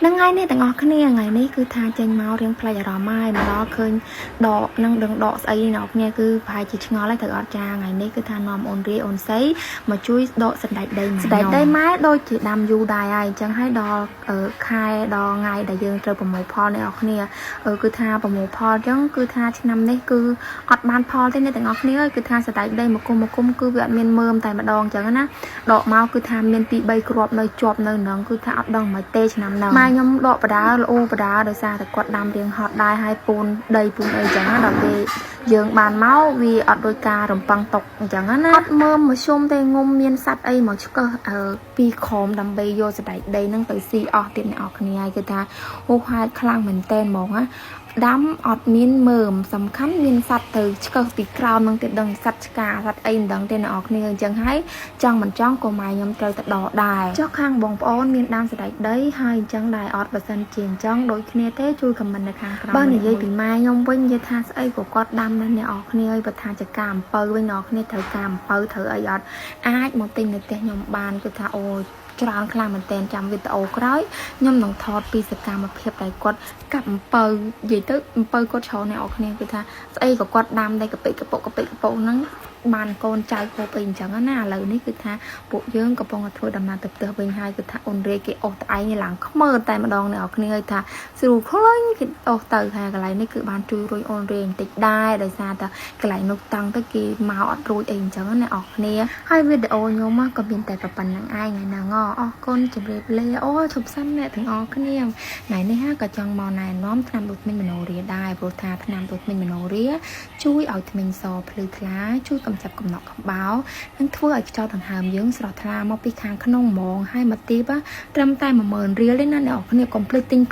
នឹងថ្ងៃនេះទាំងអស់គ្នាថ្ងៃនេះគឺថាចេញមករៀងប្លែកអារម្មណ៍ហើយមកដល់ឃើញដកនឹងដឹងដកស្អីនេះអ្នកគ្នាគឺប្រហែលជាឆ្ងល់ហើយត្រូវអត់ចាថ្ងៃនេះគឺថានាំអូនរាយអូនសីមកជួយដកសណ្ដែកដីម៉ែសណ្ដែកដីម៉ែដូចជាដាំយូរដែរហើយអញ្ចឹងហើយដល់ខែដល់ថ្ងៃដែលយើងត្រូវប្រមូលផលអ្នកគ្នាគឺថាប្រមូលផលអញ្ចឹងគឺថាឆ្នាំនេះគឺអត់បានផលទេអ្នកទាំងអស់គ្នាអើយគឺថាសណ្ដែកដីមកគុំមកគុំគឺវាអត់មានមើមតែម្ដងអញ្ចឹងណាដកមកគឺថាមាន2 3គ្រាប់នៅជាប់នៅនឹងគឺថាអត់ដឹងមិនទេឆ្នាំហ្នឹងម៉ែខ្ញុំដកបដាល្អបដាដោយសារតែគាត់ដាំរៀងហត់ដែរហើយពូនដីពូនអីចឹងណាដល់ពេលយើងបានមកវាអត់ដូចការរំពឹងຕົកអញ្ចឹងណាអត់មើមមធ្យមទេងុំមានសត្វអីមកឆ្កឹះអឺពីក្រោមដើម្បីយកសណ្ដែកដីហ្នឹងទៅស៊ីអស់ទៀតអ្នកនរគ្នាហើយគឺថាហូហេតុខ្លាំងមែនតែនហ្មងណាដាំអត់មានមើមសំខាន់មានសត្វទៅឆ្កឹះពីក្រោមនឹងទៀតដឹងសត្វឆ្កាសត្វអីមិនដឹងទេអ្នកនរគ្នាអញ្ចឹងហើយចង់មិនចង់ក៏ម៉ែខ្ញុំត្រូវទៅដកដែរចុះខាងបងប្អូនមានដាំសណ្ដែកដីហើយអញ្ចឹងដែរអត់បើសិនជាអញ្ចឹងដូចគ្នាទេជួយ comment នៅខាងក្រោមបើនិយាយពីម៉ែខ្ញុំវិញនិយាយថាស្អីក៏គាត់ដាំដែរអ្នកនរគ្នាហើយបើថាចការអំពៅវិញអ្នកនរគ្នាត្រូវការអំពៅត្រូវអីអត់អាចមកទិញនៅផ្ទះខ្ញុំបានគឺថាអូច្រើនខ្លាំងមែនទែនចាំវីដេអូក្រោយខ្ញុំនឹងថតពីសកម្មភាពដែលគាត់កាប់អំពៅនិយាយទៅអំពៅគាត់ច្រើនអ្នកនរគ្នាគឺថាស្អីក៏គាត់ដាំដែរកពិកពុកកពិកពុកហ្នឹងបានកូនចៅហូបអីអញ្ចឹងណាឥឡូវនេះគឺថាពួកយើងកំពុងតែធ្វើដំណើរទៅផ្ទះវិញហើយគឺថាអូនរេគេអស់ត្អែងឡើងខ្មើតែម្ដងអ្នកនរគ្នាហើយថាស្រួលឃើញគេអស់ទៅហើយកន្លែងនេះគឺបានជួយរុញអូនរេបន្តិចដែរដោយសារតែកន្លែងនោះតង់ទៅគេមកអត់រួចអីអញ្ចឹងណាអ្នកនរគ្នាហើយវីដេអូខ្ញុំក៏មានតែប៉ុណ្្នឹងឯងថ្ងៃហ្នឹងអរគុណជម្រាបលាអូឈប់សិនអ្នកទាំងអស់គ្នាថ្ងៃនេះក៏ចង់មកណែនាំថ្នាំដុសធ្មេញមនោរាដែរព្រោះថាថ្នាំដុសធ្មេញមនោរាជួយឲ្យធ្មេញសភ្លឺថ្លាជួយកម្ចាត់កំណកកំបោរនិងធ្វើឲ្យខ្យល់ដង្ហើមយើងស្រស់ថ្លាមកពីខាងក្នុងហ្មងហើយមកទីបត្រឹមតែ10000រៀលទេណាអ្នកនរគ្នាកុំភ្លេចទិញ។